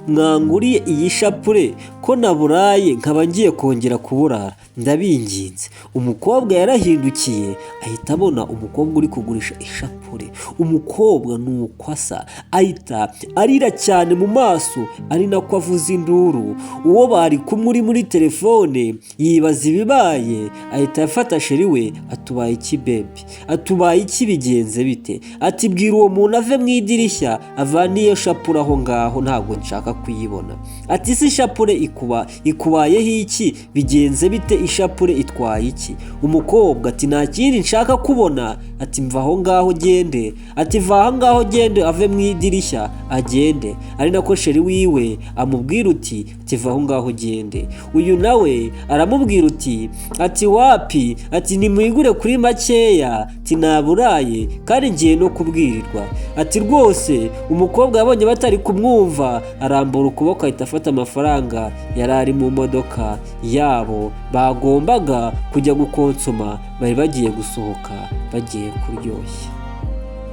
Mwanguriye iyi shapure ko naburaye, nkaba ngiye kongera kuburara? Ndabinginze." Umukobwa yarahindukiye, ahita abona umukobwa uri kugurisha ishapure. Umukobwa ni uko asa, ahita arira cyane mu maso, ari nako avuza induru. Uwo bari kumwe uri muri telefone yibaza ibibaye, ahita afata chéri we, "Atubaye iki, baby? Atubaye iki? Bigenze bite?" Ati: "Bwira uwo muntu ave mu idirishya, avane iyo shapure aho ngaho, ntabwo nshaka kuyibona." Ati: "Si ishapure ikubayeho iki? Bigenze bite? Ishapure itwaye iki?" Umukobwa ati: "Nta kindi nshaka kubona." Ati: "Mva aho ngaho gende." Ati: "Va aho ngaho gende." Ave mu idirishya agende, ari nako chéri wiwe amubwira uti: "Va aho ngaho gende." Uyu nawe aramubwira uti, ati: "Wapi." Ati: "Nimwigure kuri makeya." Ati: "Naburaye kandi ngiye no kubwirirwa." Ati rwose umukobwa yabonye batari kumwumva, arambura ukuboko, ahita afata amafaranga yari ari mu modoka yabo bagombaga kujya gukonsoma. Bari bagiye gusohoka, bagiye kuryoshya.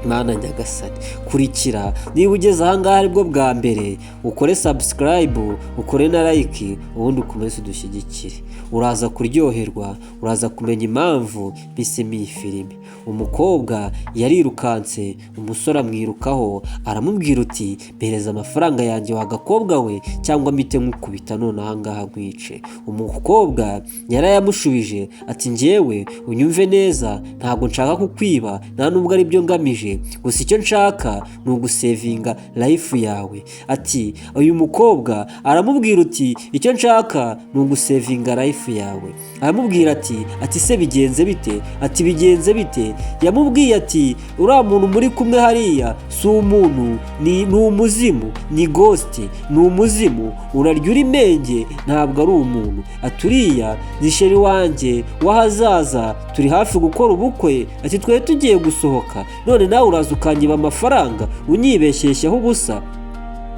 Mana nyagasani! Kurikira, niba ugeze ahangaha aribwo bwa mbere, ukore subscribe, ukore na like, ubundi ukomeze udushyigikire. Uraza kuryoherwa, uraza kumenya impamvu mpisemo iyi filime. Umukobwa yarirukanse, umusore amwirukaho, aramubwira uti: "Mpereza amafaranga yanjye wa gakobwa we, cyangwa mpite nkukubita none ahangaha nkwice." Umukobwa yarayamushubije ati: "Njyewe unyumve neza, ntabwo nshaka kukwiba, nta nubwo ari byo ngamije. Gusa icyo nshaka ni ugusevinga life yawe." Ati uyu mukobwa aramubwira uti: "Icyo nshaka ni ugusevinga life yawe." Aramubwira ati: "Se bigenze bite?" Ati: "Bigenze bite?" Yamubwiye ati: "Uriya muntu muri kumwe hariya si umuntu, ni umuzimu, ni ghost, ni umuzimu, urarya uri menge, ntabwo ari umuntu." Ati: "Uriya ni chéri wanjye w'ahazaza, turi hafi gukora ubukwe." Ati: "Twari tugiye gusohoka, none nawe uraza ukanyiba amafaranga, unyibeshyeshyaho ubusa."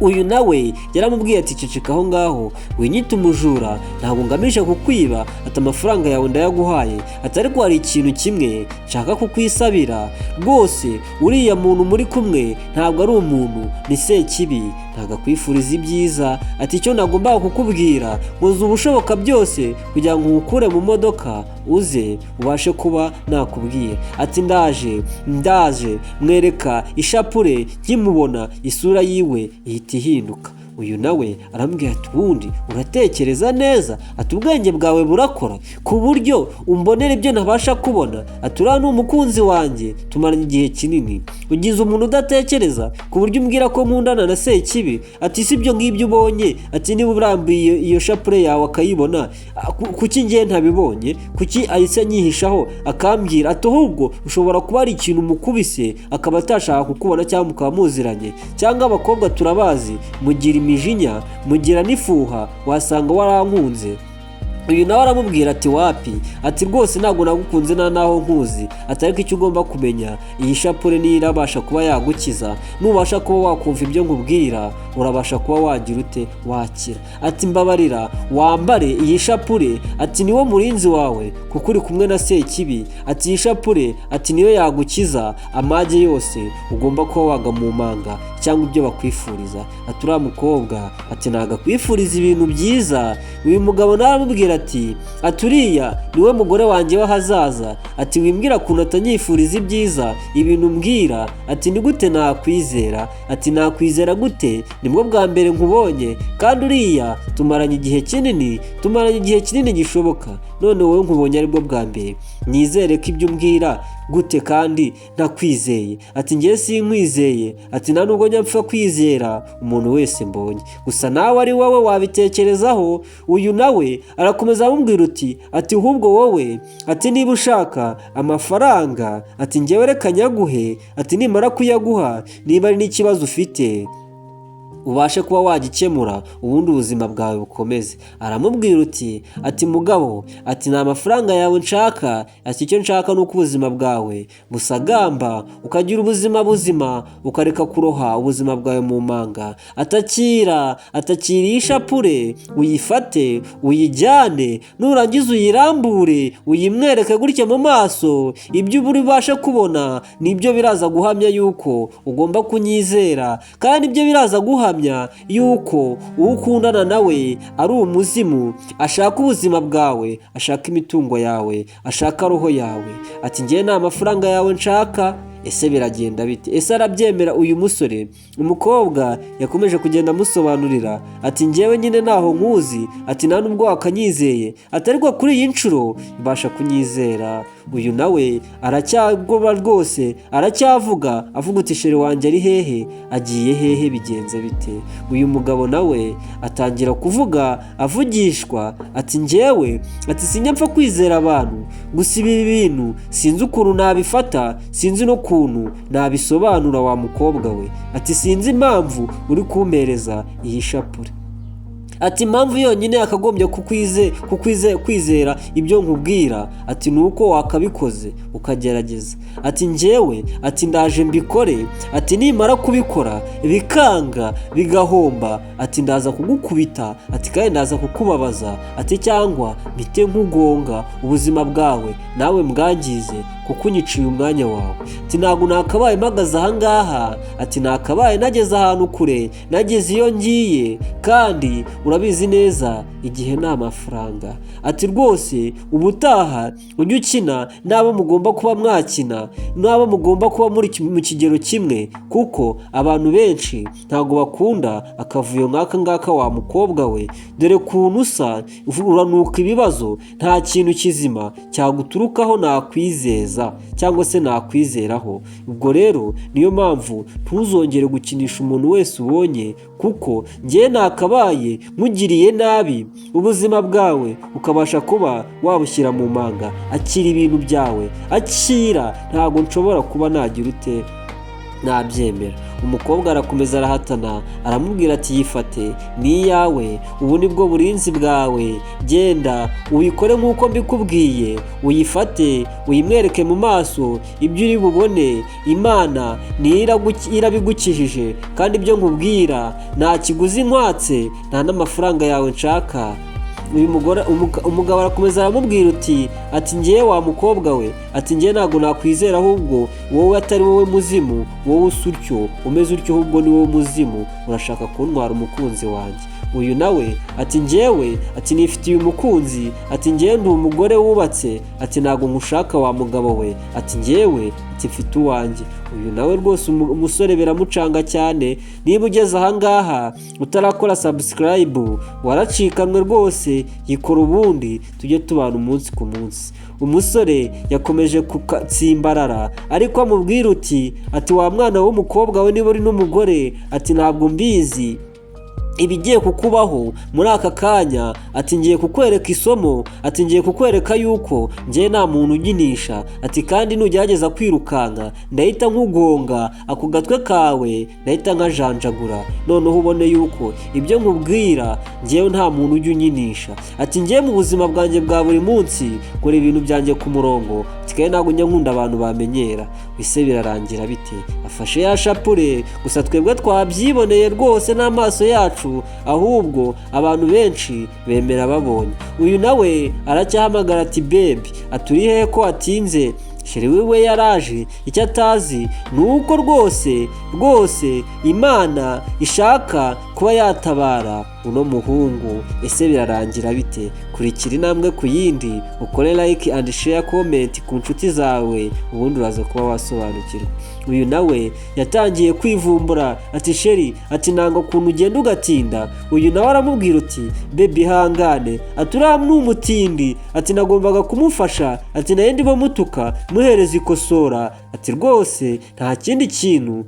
Uyu nawe yaramubwiye ati: "Ceceka aho ngaho, winyita umujura, ntabwo ngamije kukwiba." Ati: "Amafaranga yawe ndayaguhaye." Ati: "Ariko hari ikintu kimwe nshaka kukwisabira rwose. Uriya muntu muri kumwe ntabwo ari umuntu, ni sekibi, ntabwo akwifuriza ibyiza." Ati: "Icyo nagombaga kukubwira, nkoze ubushoboka byose kugira ngo nkukure mu modoka, uze ubashe kuba nakubwira." Ati: "Ndaje, ndaje." Mwereka ishapure, nkimubona isura yiwe ihita ihinduka. Uyu nawe aramubwira ati: "Ubundi uratekereza neza?" Ati: "Ubwenge bwawe burakora ku buryo umbonera ibyo ntabasha kubona?" Ati: "Uriya ni umukunzi wanjye, tumaranye igihe kinini, ugize umuntu udatekereza ku buryo umbwira ko nkundana na sekibi?" Ati: "Si ibyo ngibyo ubonye." Ati: "Niba urambuye iyo shapure yawe akayibona, kuki ngiye ntabibonye? Kuki ahise anyihishaho akambwira?" Ati: "Ahubwo ushobora kuba ari ikintu umukubise akaba atashaka kukubona, cyangwa mukaba muziranye, cyangwa abakobwa turabazi, mugira imijinya, mugira n'ifuha, wasanga warankunze." Uyu nawe aramubwira ati: "Wapi." Ati: "Rwose ntabwo nagukunze, nta naho nkuzi." Ati: "Ariko icyo ugomba kumenya, iyi shapure niyo irabasha kuba yagukiza. Nubasha kuba wakumva ibyo nkubwira, urabasha kuba wagira ute? Wakira." Ati: "Mbabarira wambare iyi shapure." Ati: "Niwo murinzi wawe kuko uri kumwe na sekibi." Ati: "Iyi shapure," ati, "niyo yagukiza amage yose ugomba kuba waga mu manga cyangwa ibyo bakwifuriza." Ati: "Uriya mukobwa," ati, "ntabwo akwifuriza ibintu byiza." Uyu mugabo nawe aramubwira ati: "Uriya niwe mugore wanjye w'ahazaza." Ati: "Wimbwira ukuntu atanyifuriza ibyiza, ibintu umbwira." Ati: "Ni gute nakwizera?" Ati: "Nakwizera gute? Nibwo bwa mbere nkubonye, kandi uriya tumaranye igihe kinini, tumaranye igihe kinini gishoboka. None wowe nkubonye aribwo bwa mbere, nizere ko ibyo umbwira gute kandi ntakwizeye?" Ati: "Ngewe sinkwizeye." Ati: "Nta nubwo njya mpfa kwizera umuntu wese mbonye, gusa nawe ari wowe wabitekerezaho." Uyu nawe arakomeza amubwira uti, ati: "Ahubwo wowe," ati, "niba ushaka amafaranga," ati, "ngewe reka nyaguhe." Ati: "Nimara kuyaguha, niba ari n'ikibazo ufite ubashe kuba wagikemura, ubundi ubuzima bwawe bukomeze." Aramubwira uti, ati: "Mugabo," ati, "nta mafaranga yawe nshaka." Ati: "Icyo nshaka ni uko ubuzima bwawe busagamba, ukagira ubuzima buzima, ukareka kuroha ubuzima bwawe mu manga." Atakira, atakira iyi shapure, uyifate uyijyane, nurangiza uyirambure, uyimwereke gutya mu maso. Ibyo uba ubashe kubona nibyo biraza guhamya yuko ugomba kunyizera, kandi ibyo biraza guhamya guhamya yuko uwo ukundana nawe ari umuzimu, ashaka ubuzima bwawe, ashaka imitungo yawe, ashaka roho yawe. Ati: "Ngewe nta mafaranga yawe nshaka." Ese biragenda bite? Ese arabyemera uyu musore? Umukobwa yakomeje kugenda amusobanurira ati: "Ngewe nyine ntaho nkuzi," ati, "nta nubwo wakanyizeye," ati, "ariko kuri iyi nshuro ibasha kunyizera." Uyu nawe aracyagoba rwose, aracyavuga avuga uti: "Chéri wanjye ari hehe? Agiye hehe? Bigenze bite?" Uyu mugabo nawe atangira kuvuga avugishwa ati: "Ngewe," ati, "sinjya mpfa kwizera abantu, gusa ibi bintu sinzi ukuntu nabifata, sinzi n'ukuntu nabisobanura wa mukobwa we." Ati: "Sinzi impamvu uri kumpereza iyi shapure." Ati: "Impamvu yonyine yakagombye kukwize kwizera ibyo nkubwira," ati, "ni uko wakabikoze ukagerageza." Ati: "Njyewe," ati, "ndaje mbikore," ati, "nimara kubikora bikanga bigahomba," ati, "ndaza kugukubita," ati, "kandi ndaza kukubabaza," ati, "cyangwa mpite nkugonga ubuzima bwawe nawe mbwangize kuko unyiciye umwanya wawe." Ati: "Ntabwo nakabaye mpagaze ahangaha," ati, "nakabaye nageze ahantu kure, nageze iyo ngiye, kandi urabizi neza igihe ni amafaranga." Ati: "Rwose ubutaha ujye ukina n'abo mugomba kuba mwakina, n'abo mugomba kuba muri mu kigero kimwe, kuko abantu benshi ntabwo bakunda akavuyo nk'aka ngaka wa mukobwa we. Dore ukuntu usa, uranuka ibibazo, nta kintu kizima cyaguturukaho nakwizeza cyangwa se nakwizeraho. Ubwo rero niyo mpamvu ntuzongere gukinisha umuntu wese ubonye, kuko ngewe nakabaye nkugiriye nabi, ubuzima bwawe ukabasha kuba wabushyira mu manga. Akira ibintu byawe, akira, ntabwo nshobora kuba nagira ute nabyemera." Umukobwa arakomeza arahatana, aramubwira ati: "Yifate, ni iyawe, ubu ni bwo burinzi bwawe. Genda ubikore nk'uko mbikubwiye, uyifate uyimwereke mu maso, ibyo uri bubone Imana niyo irabigukijije. Kandi ibyo nkubwira nta kiguzi nkwatse, nta n'amafaranga yawe nshaka." Uyu mugore, umugabo arakomeza aramubwira uti, ati: "Ngewe wa mukobwa we," ati, "ngewe ntabwo nakwizera, ahubwo wowe atari wowe muzimu, wowe usa utyo, umeze utyo, ahubwo ni wowe muzimu, urashaka kuntwara umukunzi wanjye." Uyu nawe ati: "Ngewe," ati, "nifitiye umukunzi," ati, "ngewe ndi umugore wubatse," ati, "ntabwo nkushaka wa mugabo we," ati, "ngewe," ati, "mfite uwanjye." Uyu nawe rwose umusore biramucanga cyane. Niba ugeze ahangaha utarakora subscribe, waracikanwe rwose, yikora ubundi tujye tubana umunsi ku munsi. Umusore yakomeje kutsimbarara, ariko amubwira uti, ati: "Wa mwana w'umukobwa we, niba uri n'umugore," ati, "ntabwo mbizi ibigiye kukubaho muri aka kanya," ati, "ngiye kukwereka isomo," ati, "ngiye kukwereka yuko ngiye nta muntu uginisha," ati, "kandi nugerageza kwirukanka ndahita nkugonga, ako gatwe kawe ndahita nkajanjagura, noneho ubone yuko ibyo nkubwira ngewe nta muntu ujya unyinisha." Ati: "Ngewe mu buzima bwanjye bwa buri munsi nkora ibintu byanjye ku murongo," ati, "kandi ntabwo njya nkunda abantu bamenyera." Ese birarangira bite? Afashe ya shapure, gusa twebwe twabyiboneye rwose n'amaso yacu, ahubwo abantu benshi bemera babonye. Uyu nawe aracyahamagara ati: "Baby," aturi hehe ko watinze? Chéri wiwe yaraje, icyo atazi ni uko rwose rwose Imana ishaka kuba yatabara uno muhungu. Ese birarangira bite? Kurikira intambwe ku yindi, ukore like and share, comment ku nshuti zawe, ubundi uraza kuba wasobanukirwa. Uyu nawe yatangiye kwivumbura ati: "Chéri," ati, "nanga ukuntu ugenda ugatinda." Uyu nawe aramubwira uti: "Baby, hangane," ati, "uriya ni umutindi," ati, "nagombaga kumufasha," ati, "nayo ndimo mutuka muhereza ikosora," ati, "rwose nta kindi kintu,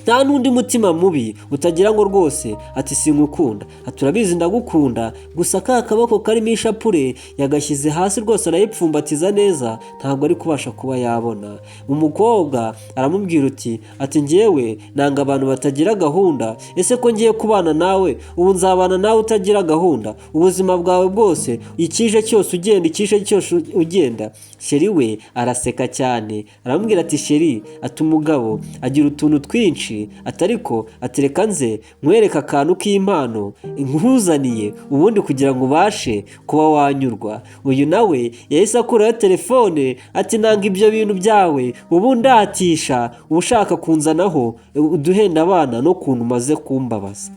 nta n'undi mutima mubi, utagira ngo rwose," ati, "sinkukunda," ati, "urabizi ndagukunda." Gusa ka kaboko karimo ishapure yagashyize hasi rwose, arayipfumbatiza neza, ntabwo ari kubasha kuba yabona. Umukobwa aramubwira uti, ati: "Ngewe nanga abantu batagira gahunda. Ese ko ngiye kubana nawe, ubu nzabana nawe utagira gahunda ubuzima bwawe bwose, ikije cyose ugenda, ikije cyose ugenda?" Chéri we araseka cyane, aramubwira ati: "Chéri," ati, "umugabo agira utuntu twinshi." byinshi, atariko atereka nze nkwereka akantu k'impano nkuzaniye ubundi kugira ngo ubashe kuba wanyurwa. Uyu nawe yahise akuraho telefone, ati: "Nanga ibyo bintu byawe, ubu ndatisha uba ushaka kunzanaho uduhenda abana n'ukuntu umaze kumbabaza.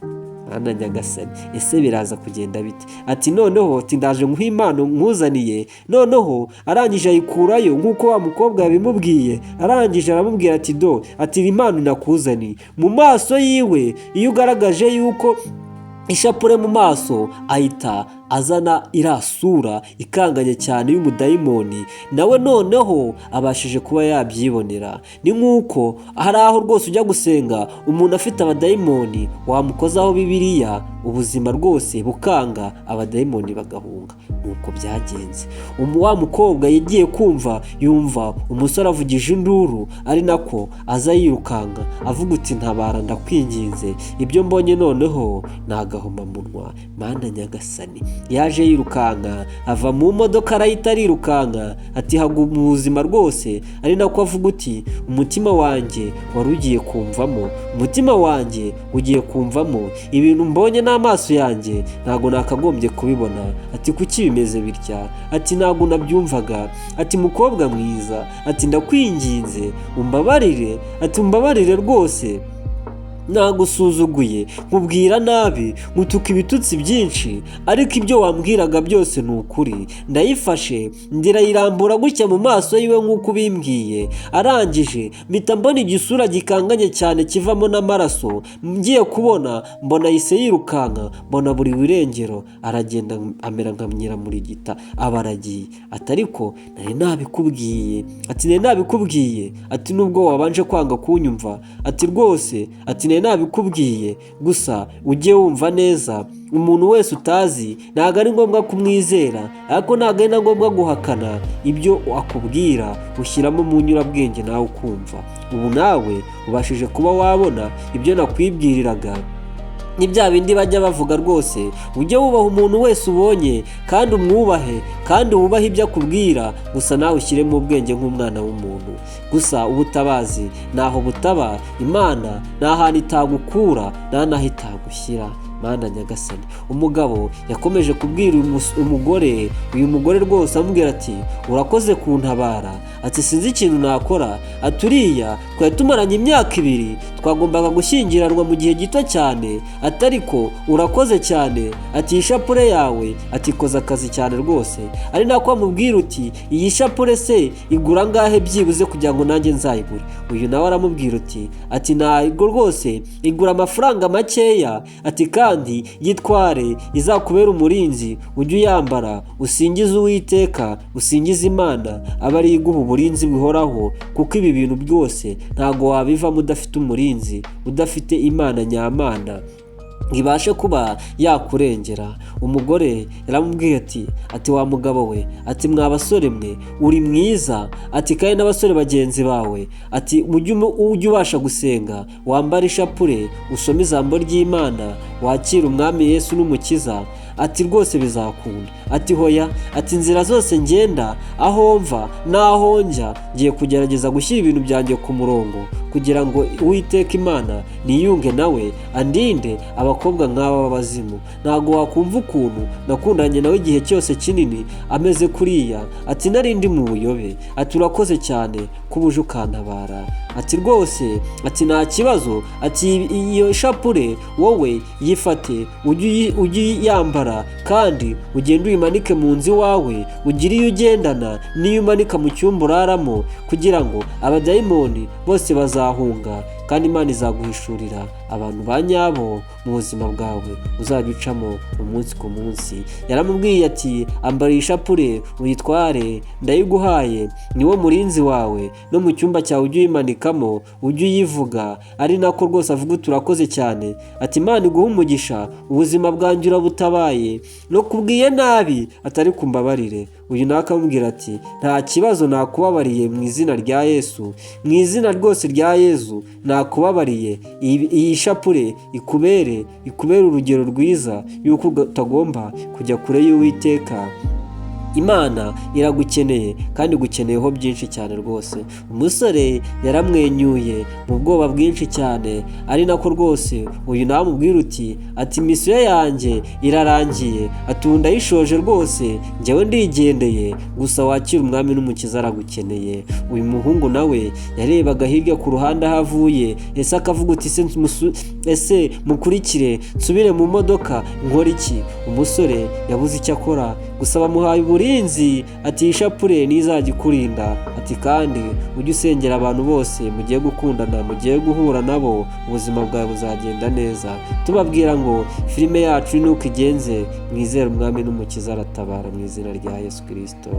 Mana nyagasani, ese biraza kugenda bite?" Ati: "Noneho ati ndaje nguhe impano nkuzaniye." Noneho arangije ayikurayo nk'uko wa mukobwa yabimubwiye. Arangije aramubwira ati: "Do," ati, "iri impano nakuzaniye." Mu maso yiwe, iyo ugaragaje yuko ishapure mu maso, ahita azana iriya sura ikanganye cyane y'umudayimoni. Nawe noneho abashije kuba yabyibonera. Ni nk'uko hari aho rwose ujya gusenga umuntu afite abadayimoni, wamukozaho Bibiliya ubuzima rwose bukanga, abadayimoni bagahunga. Nuko byagenze. Wa mukobwa yagiye kumva yumva umusore avugije induru, ari nako aza yirukanka avuga uti: "Ntabara, ndakwinginze, ibyo mbonye noneho ni agahomamunwa." Mana nyagasani, yaje yirukanka, ava mu modoka arahita arirukanka, ati: "Haguma ubuzima rwose." Ari nako avuga uti: "Umutima wanjye wari ugiye kumvamo, umutima wanjye ugiye kumvamo, ibintu mbonye n'amaso yanjye ntabwo nakagombye kubibona." Ati: "Kuki bimeze bitya?" Ati: "Ntabwo nabyumvaga." Ati: "Mukobwa mwiza," ati, "ndakwinginze umbabarire," ati, "umbabarire rwose, nagusuzuguye, nkubwira nabi, nkutuka ibitutsi byinshi, ariko ibyo wambwiraga byose ni ukuri. Ndayifashe, ndirayirambura gutya mu maso yiwe nk'uko ubimbwiye, arangije mpita mbona igisura gikanganye cyane kivamo n'amaraso. Ngiye kubona mbona yise yirukanka, mbona buri wirengero, aragenda amera nka nyiramurigita, aba aragiye." Ati: "Ariko nari nabikubwiye," ati, "nari nabikubwiye," ati, "nubwo wabanje kwanga kunyumva," ati, "rwose," ati, "nari nabikubwiye. Gusa ujye wumva neza, umuntu wese utazi ntabwo ari ngombwa kumwizera, ariko ntabwo ari na ngombwa guhakana ibyo akubwira. Ushyiramo mu nyurabwenge nawe ukumva. Ubu nawe ubashije kuba wabona ibyo nakwibwiriraga. Ni bya bindi bajya bavuga rwose, ujye wubaha umuntu wese ubonye, kandi umwubahe, kandi wubahe ibyo akubwira. Gusa nawe ushyiremo ubwenge nk'umwana w'umuntu. Gusa ubutabazi ntaho butaba, Imana nta hantu itagukura, nta n'aho itagushyira." Mana nyagasani, umugabo yakomeje kubwira umugore, uyu mugore rwose amubwira ati: "Urakoze kuntabara," ati, "sinzi ikintu nakora," ati, "uriya twari tumaranye imyaka 2, twagombaga gushyingiranwa mu gihe gito cyane," ati, "ariko urakoze cyane," ati, "iyi shapure yawe," ati, "ikoze akazi cyane rwose." Ari nako amubwira uti: "Iyi shapure se igura angahe byibuze kugira ngo nanjye nzayigure?" Uyu nawe aramubwira uti, ati: "Ntabwo rwose igura amafaranga makeya," ati, "kandi yitware izakubera umurinzi, ujye uyambara usingize Uwiteka, usingize Imana, abe ariyo iguha uburinzi buhoraho, kuko ibi bintu byose ntabwo wabivamo udafite umurinzi, udafite Imana nyamana ngo ibashe kuba yakurengera." Umugore yaramubwiye ati: "Wa mugabo we," ati, "mwa basore mwe, uri mwiza," ati, "kandi n'abasore bagenzi bawe," ati, "ujye ubasha gusenga, wambare ishapure, usome ijambo ry'Imana, wakire Umwami Yesu n'Umukiza," ati, "rwose bizakunda." Ati: "Hoya," ati, "inzira zose ngenda, aho mva n'aho njya, ngiye kugerageza gushyira ibintu byanjye ku murongo kugira ngo Uwiteka Imana niyunge nawe, andinde abakobwa nk'aba b'abazimu. Ntabwo wakumva ukuntu nakundanye nawe igihe cyose kinini ameze kuriya," ati, "nari ndi mu buyobe." Ati: "Urakoze cyane kuba uje ukantabara." Ati: "Rwose," ati, "nta kibazo," ati, "iyo shapure wowe yifate, ujye uyambara kandi ugende uyimanike mu nzu iwawe, ugire iyo ugendana n'iyo umanika mu cyumba uraramo, kugira ngo abadayimoni bose bazahunga, kandi Imana izaguhishurira abantu ba nyabo mu buzima bwawe uzajya ucamo umunsi ku munsi." Yaramubwiye ati: "Ambara iyi shapure uyitware, ndayiguhaye, niwo murinzi wawe, no mu cyumba cyawe ujye uyimanikamo, ujye uyivuga." Ari nako rwose avuga uti: "Urakoze cyane," ati, "Imana iguhe umugisha, ubuzima bwanjye urabutabaye, no kubwiye nabi," atari kumbabarire. Uyu nawe akamubwira ati: "Nta kibazo, nakubabariye mu izina rya Yesu, mu izina rwose rya Yezu nakubabariye. Iyi shapure ikubere urugero rwiza y'uko utagomba kujya kure y'Uwiteka." Imana iragukeneye kandi igukeneyeho byinshi cyane rwose. Umusore yaramwenyuye mu bwoba bwinshi cyane, ari nako rwose uyu nawe amubwira uti ati "Mission yanjye irarangiye," ati "ubu ndayishoje rwose, njyewe ndigendeye, gusa wakira Umwami n'Umukiza, aragukeneye." Uyu muhungu nawe yarebaga hirya ku ruhande aho avuye, ese akavuga uti "Ese mukurikire, nsubire mu modoka, nkora iki?" Umusore yabuze icyo akora, gusa bamuhaye uburinzi, ati "Iyi shapure ntizajya ikurinda," ati "kandi ujye usengera abantu bose mugiye gukundana, mugiye guhura nabo, ubuzima bwawe buzagenda neza." Tubabwira ngo filime yacu ni uko igenze. Mwizere Umwami n'Umukiza, aratabara mu izina rya Yesu Kirisito.